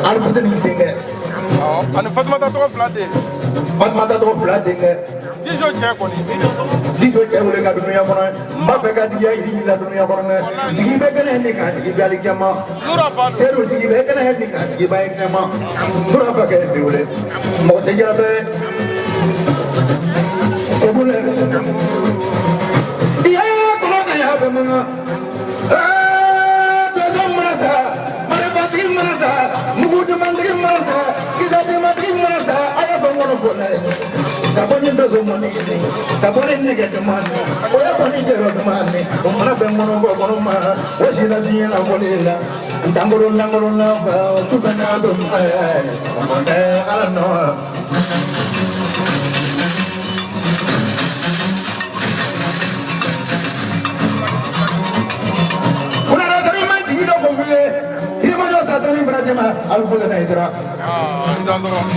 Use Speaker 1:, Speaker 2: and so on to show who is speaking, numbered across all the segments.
Speaker 1: Alifuseni denkɛ.
Speaker 2: Ani Fatumata tɔgɔ fila den.
Speaker 1: Fatumata tɔgɔ fila denkɛ.
Speaker 2: Jijo cɛ kɔni.
Speaker 1: Jijo cɛ wele ka dunuya kɔnɔ n b'a fɛ ka jigiya yiri la dunuya kɔnɔ dɛ jigi bɛ kɛnɛ ni kan jigi bɛ alikiyama.
Speaker 2: Nura fa don.
Speaker 1: Sedu jigi bɛ kɛnɛ ni kan jigi bɛ alikiyama. Nura fa kɛ bi wele mɔgɔ tɛ jara bɛ Segu lɛ. I ye kɔnɔ ka y'a bɛɛ mankan. Dɔjɔ mana sa, marifatigi mana sa, mugudimantigi mana sa, kisɛdimatigi mana sa, a ye fɛn kɔnɔ fɔ la ye. Ka bɔ ni doso mɔni ye, ka bɔ ni nɛgɛ duman ye, o ye bɔ ni jɛrɛ duman ye, o mana bɛn kɔnɔ bɔ kɔnɔ ma, o si la si ɲɛna fɔli la. Ntangolo langolo la fa, su bɛ n'a don o ma tɛ ala nɔ.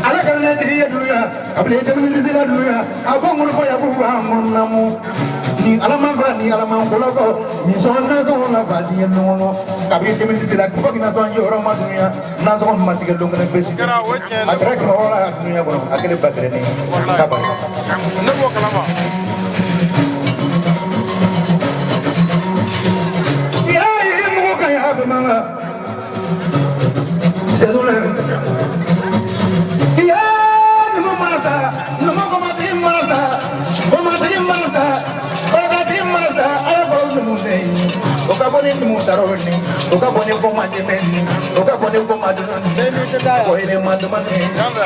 Speaker 1: Ala ka ne jigi ye dunuya kabini denmisɛnnin sera dunuya a ko ŋɔni fɔ yakubu an namu ni ala man fa ni ala man kolo fɔ ni sɔn na sɔn na fa diɲɛ nɔgɔnɔ kabini denmisɛnnin sera fo k'i na sɔn yɔrɔ ma dunuya n'a sɔn ma tigɛ don kelen bɛ si
Speaker 2: Kɛra o tiɲɛ
Speaker 1: a kɛra kɛmɛ wɔɔrɔ la dunuya kɔnɔ a kelen ba kelen ni ka barika.
Speaker 2: Ne b'o kalama.
Speaker 1: Yaa mugu ka ɲi a bɛ man kan. Sɛdulɛ. Yaa numu mana sa, numu kɔmatigi mana sa, kɔmatigi mana sa, barakatigi mana sa, a y'a fɔ numu fɛ yen. O ka bɔ ni numu taraw ni, o ka bɔ ni kɔma dɛmɛ ni, o ka bɔ ni kɔma dunu ni, o ye ni ma dama ni.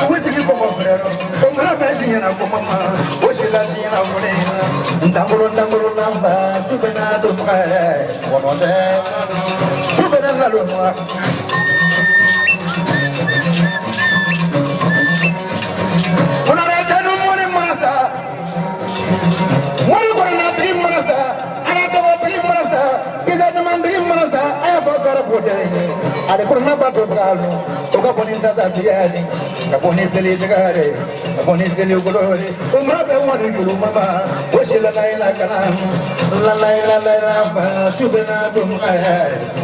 Speaker 1: U bɛ sigi kɔmɔ fɛrɛ rɔ, o mana fɛn si ɲɛna kɔmɔ ma, o si la si ɲɛna fɔlɔ ɲɛna. Ntangolo ntangolo nanba, su bɛ n'a don maga yɛrɛ, kɔnɔ tɛ. Su bɛ n'a ladon maga. Ale kuruna bato balo o ka bɔ ni tasa biyani ka bɔ ni seli jagare ka bɔ ni seli golore o ma bɛ wari juru mama o si la la la kana la la la la la ba su bɛ na don ma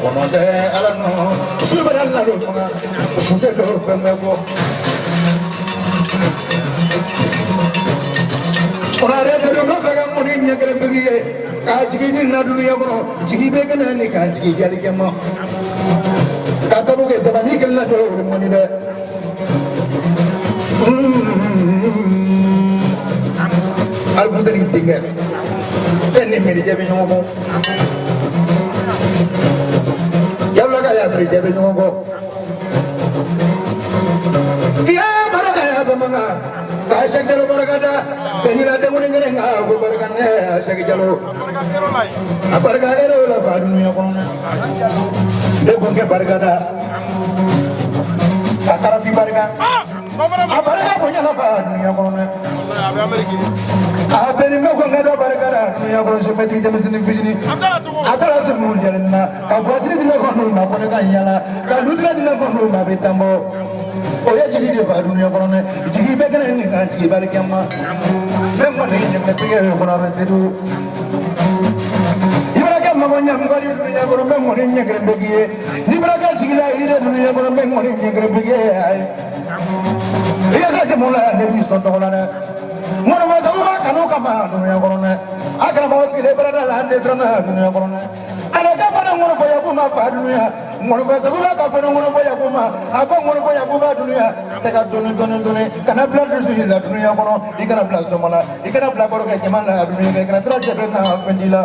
Speaker 1: kɔnɔ tɛ ala nɔ su bɛ na ladon ma su tɛ dɔw fɛn bɛ bɔ. Kɔnɔre sɛbɛn bɛ fɛ ka mɔni ɲɛ kelen pegi ye k'a jigi ni na dunuya kɔnɔ jigi bɛ kɛnɛ ni k'a jigi jalikɛ ma k'a sabu kɛ saba n'i kelen na dɔw o mɔni dɛ. Alifuseni denkɛ e ni mirijɛ bɛ ɲɔgɔn kɔ yala ka ya mirijɛ bɛ ɲɔgɔn kɔ. Iya baraka ya bamanan ka Sɛki Jalo baraka da ka ɲina denkundi kelen kan ko barika ne Sɛki Jalo.
Speaker 2: Barika yɔrɔ la yen.
Speaker 1: A barika yɛrɛ la fa dunuya kɔnɔ ne kun kɛ barika da ka karafi barika
Speaker 2: Bamanan
Speaker 1: a barika bonya la fa dunuya kɔnɔ
Speaker 2: wallahi a bɛ Ameriki.
Speaker 1: a bɛɛ ni bɛ kun kɛ dɔ barika da dunuya kɔnɔ sɛmɛtiri denmisɛnnin fitinin
Speaker 2: Abdala Togo.
Speaker 1: a taara se mun jɛlen na ka voiture di ne kɔnɔ ma ko ne ka yala ka lutura di ne kɔnɔ ma a bɛ tan bɔ o ye jigi de fa dunuya kɔnɔ dɛ jigi bɛ kɛnɛ ni kan jigi barika ma ne kɔni ɲɛ tigɛ kɔnɔ bɛ se du i bɛna kɛ mago ɲɛ mɔgɔ ni dunuya kɔnɔ n bɛ ŋɔni ɲɛ kelen bɛ k'i ye n'i bɛna kɛ jigi la i de dunuya kɔnɔ n bɛ ŋɔni ɲɛ kelen bɛ k'i ye ayi i ye se mun la ne b'i sɔn tɔgɔ la dɛ ŋɔnifɔ sabu b'a kanu kama dunuya kɔnɔ dɛ a karamɔgɔ sigilen barada la an de siran na dunuya kɔnɔ dɛ ale ka fana ŋɔnifɔ yaku ma fa dunuya ŋɔnifɔ sabu b'a ka fana ŋɔnifɔ yaku ma a ko ŋɔnifɔ yaku ma dunuya tɛ ka dɔɔni dɔɔni dɔɔni kana bila dusu la dunuya kɔnɔ i kana bila sɔmɔ la i kana bila barokɛ jama la dunuya kɛ kana sira jɛfɛ na fɛn t'i la.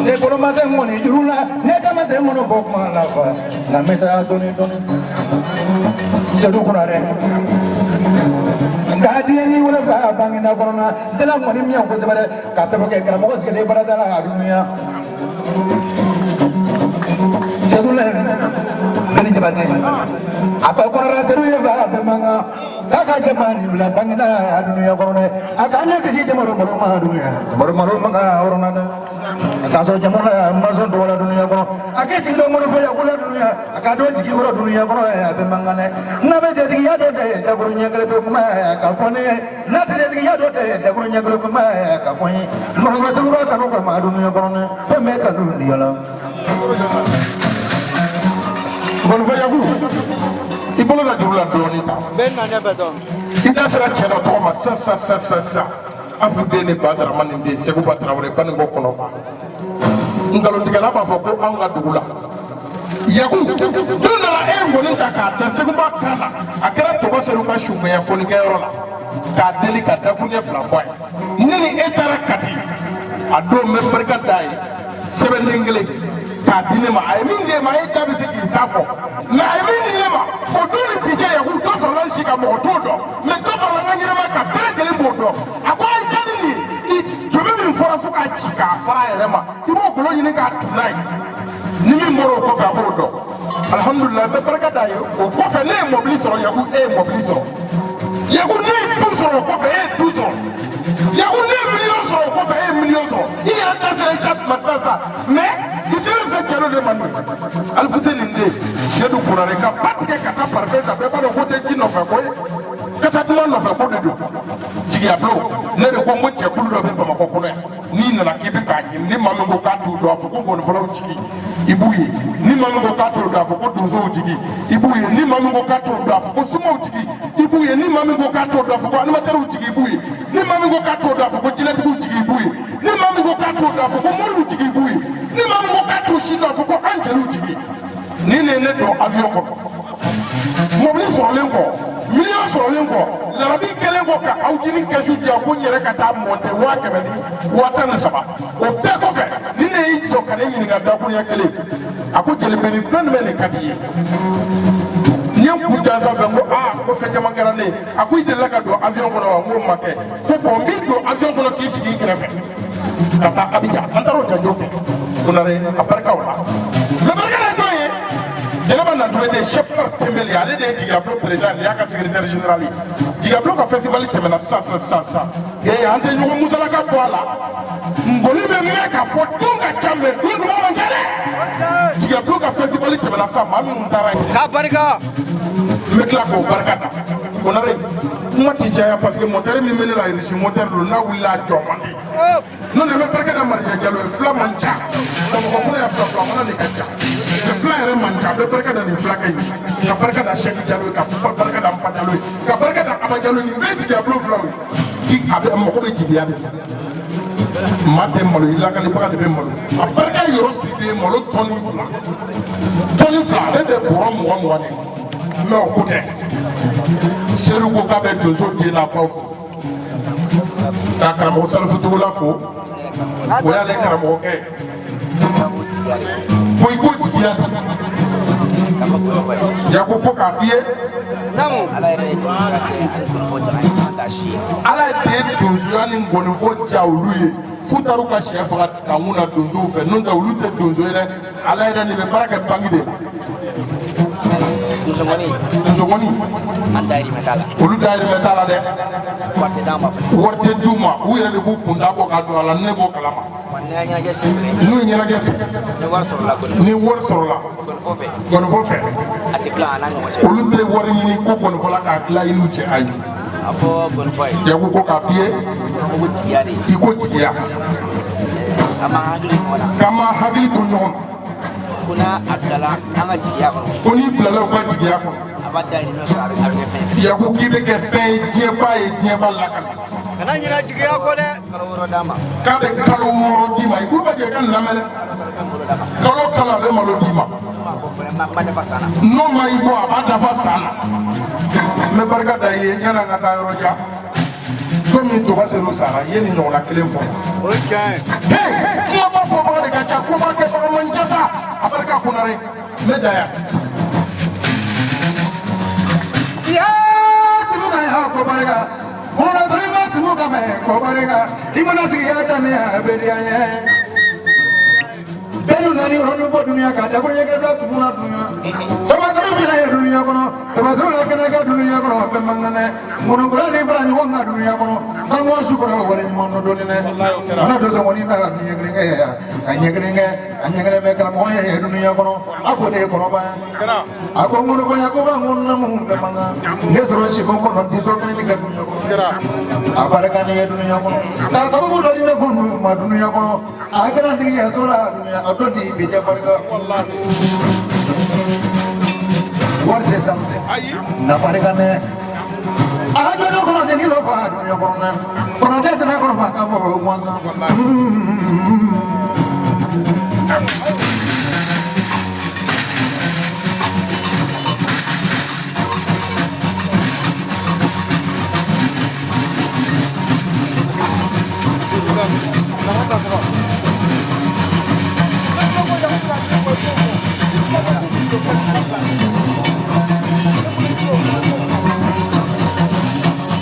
Speaker 1: Ne bolo ma se ŋɔni juru la ne da ma se ŋɔni bɔ kuma la fa nka n bɛ taa dɔɔni dɔɔni Sedu Konare nka diɲɛ ni wolo fa bangeda kɔnɔ na n tɛna ŋɔni miɲɛ kosɛbɛ dɛ k'a sababu kɛ karamɔgɔ sigilen barada la a dunuya Sedu lɛ Bɛni Jabate a fa kɔrɔla Sedu ye fa bɛɛ man kan k'a ka jama nin bila bangeda a dunuya kɔnɔ dɛ a ka ne kisi jamaro malo ma dunuya jamaro malo ma kan yɔrɔ na dɛ k'a sɔrɔ jama la ma sɔn dɔgɔ la dunuya kɔnɔ a kɛ jigi dɔ ŋɔnɔ fɔ yakula dunuya a ka dɔn jigi kɔrɔ dunuya kɔnɔ a bɛ mankan dɛ n'a bɛ jatigiya dɔ tɛ dakuru ɲɛ kelen bɛ kuma ka fɔ ne ye n'a tɛ jatigiya dɔ tɛ dakuru ɲɛ kelen kuma ka fɔ n ye ŋɔnɔfɔ seguba kanu kama dunuya kɔnɔ dɛ fɛn bɛɛ kanu diya la.
Speaker 3: Ngɔnifɔ Yaku, i bolo da juru la dɔɔnin ta.
Speaker 2: N bɛ na ɲɛfɛ dɔɔnin.
Speaker 3: I da sera cɛ dɔ tɔgɔ ma sisan sisan sisan sisan. Afu den ni Badarama nin den Seguba Tarawele Baninko kɔnɔba. Nkalontigɛla b'a fɔ ko anw ka dugu la. Yaku, don dɔ la e ye ngɔni ta k'a da Seguba kan na, a kɛra Togo Seru ka sumaya fɔlikɛyɔrɔ la, k'a deli ka dakuruɲɛ fila fɔ a ye. Ne ni e taara Kati, a don n bɛ barika d'a ye, sɛbɛnden kelen k'a di ne ma. A ye min di ne ma, e da bɛ se k'i ta fɔ, mɛ a ye min di ne ma, o don ni bi cɛ, Yaku, dɔ farala n si kan, mɔgɔ t'o dɔn, mɛ dɔ farala n ka ɲɛnɛmaya kan, bɛɛ lajɛlen b'o dɔn. A ko a ye taa ni nin ye, i joli min fɔra fo k'a ci k'a fara a yɛrɛ ma, i b'o golo ɲini k'a tu n'a ye. Ni min bɔra o kɔfɛ, a b'o dɔn. Alihamudulilayi, n bɛ barika d'a ye. O kɔfɛ, ne ye mɔbili sɔrɔ. Yaku, e ye mɔbili sɔrɔ. Yaku, ne ye du sɔrɔ. O kɔfɛ, e ye du sɔrɔ. Yaku, ne ye miliyɔn sɔrɔ. O kɔfɛ, e ye miliyɔn sɔrɔ. I yɛrɛ da sera i ta ma sisan sisan, mɛ i sera fɛn cɛ dɔ de ma nin Alifuseni den Sedu Konare ka ba tigɛ ka taa parfum san. Bɛɛ b'a dɔn ko tɛ ji nɔfɛ ko ye, kasa duman nɔfɛ ko de don. Jigiya bulon, ne de ko n ko jɛkulu dɔ bɛ Bamakɔ kɔnɔ yan, n'i nana k'i bɛ k'a ɲini, ni maa min ko k'a t'u dɔn, a fɔ ko ngɔnifɔlaw jigi, i b'u ye. Ni maa min ko k'a t'o dɔn, a fɔ ko donsow jigi, i b'u ye. Ni maa min ko k'a t'o dɔn, a fɔ ko somaw jigi, i b'u ye. Ni maa min ko k'a t'o dɔn, a fɔ ko animatɛriw jigi, i b'u ye. Ni maa min ko k'a t'o dɔn, a fɔ ko jinɛtigiw jigi, i b'u ye. Ni maa min ko k'a t'o dɔn, a fɔ ko moriw jigi, i b'u ye. Ni maa min ko k'a t'o si dɔn, a fɔ ko an jeliw jigi. Ni ne ne don avion kɔnɔ, mobili sɔrɔlen kɔ, miliyɔn sɔrɔlen kɔ, larabi kɛlen kɔ ka aw jini kɛsu di yan ko n yɛrɛ ka taa mɔntɛ 113 000, o bɛɛ kɔfɛ, ni ne y'i jɔ ka ne ɲininka dakuruɲɛ kelen, a ko jelibeni, fɛn jumɛn de ka di i ye? N ye n kun da sanfɛ, n ko aa, ko fɛn caman kɛra ne ye. A ko i delila ka don avion kɔnɔ wa? N ko ma kɛ. Ko bɔn, n b'i don avion kɔnɔ k'i sigi i kɛrɛfɛ ka taa Abidjan. An taara o janjo kɛ. Konare, a barika o la, mɛ barika la jɔn ye? Jɛnɛba Nantoye de chef Tembeli, ale de ye Jigiyabulon président, nin y'a ka secrétaire général ye. Jigiyabulon ka festival tɛmɛna sisan sisan sisan sisan. Ee, an tɛ ɲɔgɔn musalaka bɔ a la. Ngɔni bɛ mɛn k'a fɔ don ka ca, mɛ don duman man ca dɛ. Jigiyabulon ka festival tɛmɛna sisan, maa minnu taara yen.
Speaker 2: K'a barika.
Speaker 3: N bɛ tila k'o barika da. Konare, kuma ti caya parce que moteur min bɛ ne la, Russie moteur don, n'a wulila a jɔ man di. N'o tɛ, n bɛ barika da Marijɛ Jalo ye. Fila man ca Bamakɔ kɔnɔ yan, fila fila mana de ka ca, mɛ fila yɛrɛ man ca. N bɛ barika da nin fulakɛ in ye, ka barika da Sɛki Jalo ye, ka barika da Nfa Jalo ye, ka barika da Aba Jalo ye. Nin bɛɛ ye jigiya bulon filaw ye. K'i a bɛ mɔgɔ bɛ jigiya de, maa tɛ malo, i lakalibaga de bɛ malo. A barika yɔrɔ siri bɛ malo tɔni fila, tɔni fila, ale bɛ bɔrɔ mugan mugan de, mɛ o ko tɛ. Sedu ko k'a bɛ donso den n'a baw fo, ka karamɔgɔ Salifu Togola fo, o y'ale karamɔgɔkɛ ko i ko jigiya de. Yaku ko k'a f'i ye.
Speaker 2: Naamu.
Speaker 3: Ala de ye donsoya ni ngɔnifɔ diya olu ye f'u taar'u ka sɛ faga kankun na donsow fɛ. N'o tɛ, olu tɛ donso ye dɛ. Ala yɛrɛ nin bɛ baara kɛ banki de la.
Speaker 4: Donsongɔni.
Speaker 3: Donsongɔni.
Speaker 4: An dayirimɛ t'a la.
Speaker 3: Olu dayirimɛ t'a la dɛ.
Speaker 4: Wari tɛ d'an ma fɛnɛ.
Speaker 3: Wari tɛ d'u ma, u yɛrɛ de b'u kun da bɔ ka don a la. Ne b'o kalama.
Speaker 4: Wa ni an ɲɛnajɛ sen fɛnɛ,
Speaker 3: n'u ye ɲɛnajɛ sigi,
Speaker 4: ni wari sɔrɔla gɔni
Speaker 3: ni wari sɔrɔla
Speaker 4: gɔnifɔ fɛ,
Speaker 3: gɔnifɔ fɛ,
Speaker 4: a tɛ tila an n'a ɲɔgɔn cɛ.
Speaker 3: Olu tɛ wari ɲini ko gɔnifɔ la k'a tila i n'u cɛ, ayi.
Speaker 4: A fɔ gɔnifɔ ye.
Speaker 3: Yaku ko k'a f'i ye.
Speaker 4: Ko ko jigiya de.
Speaker 3: I ko jigiya.
Speaker 4: An b'an hakili ɲɔgɔn na.
Speaker 3: K'an m'an hakili to ɲɔgɔn na.
Speaker 4: Ko n'a a bilala an ka jigiya kɔnɔ,
Speaker 3: ko n'i bilala u ka jigiya kɔnɔ,
Speaker 4: a b'a dayirimɛ sɔrɔ, a bɛ kɛ fɛn ye.
Speaker 3: Yaku k'i bɛ kɛ fɛn ye, diɲɛba ye, diɲɛba lakana.
Speaker 2: Kana ɲinɛ jigiya kɔ dɛ.
Speaker 4: Kalo wɔɔrɔ d'a ma.
Speaker 3: K'a bɛ kalo 6 d'i ma. I k'olu bɛ jɛ i ka nin lamɛn dɛ. Kalo o kalo, a bɛ malo d'i ma.
Speaker 4: N'o ma bɔ fɛnɛ, ma dafa san na.
Speaker 3: N'o ma i bɔ, a b'a dafa san na. N bɛ barika da i ye. Yanni an ka taa yɔrɔ jan, don min Toba Sedu sara, i ye nin ɲɔgɔnna kelen fɔ.
Speaker 2: O ye tiɲɛ ye.
Speaker 3: Hey, kumaba fɔbaga de ka ca, kuma kɛbaga man ca sa. A barika Konare, n bɛ da yan.
Speaker 1: Yaa simu ka ya ko barika muna sɔrɔ i ma simu ka mɛn ko barika i mana sigi ya ta ne a bɛ diya n ye bɛɛ nana. ni yɔrɔnin fɔ dunuya k'a dakuru ɲɛ kelen bila tumu na dunuya tamasuru bila ye dunuya kɔnɔ tamasuru la kɛnɛ kɛ dunuya kɔnɔ fɛn man kɛnɛ ŋɔnɔkura ni fara ɲɔgɔn kan dunuya kɔnɔ k'an ko sukɔrɔ wale ɲuman dɔ dɔɔni dɛ mana dɔ sɔn kɔni na ka ɲɛ kelen kɛ ka ɲɛ kelen kɛ ka ɲɛ kelen bɛ karamɔgɔ yɛrɛ ye dunuya kɔnɔ a ko ne ye kɔrɔba ye a ko ŋɔnɔkɔya ko b'a ŋɔnɔ mun bɛɛ man kan ne sɔrɔ siko kɔnɔ disɔ kelen ni kɛ dunuya kɔnɔ a barika ni ye dunuya kɔnɔ k'a sababu dɔ di ne kun ma dunuya kɔnɔ a kɛra tigi ye so la dunuya a dɔ di bi jɛ barika wari tɛ sanu tɛ na barika nɛ a ka jɔn kɔnɔ tɛ ni lɔ fa dunuya kɔnɔ nɛ kɔnɔ tɛ tɛnɛ kɔnɔ fa ka fɔ o gansan.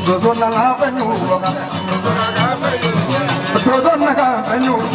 Speaker 1: Dozo nana fɛn y'o kan. Dozo nana fɛn y'o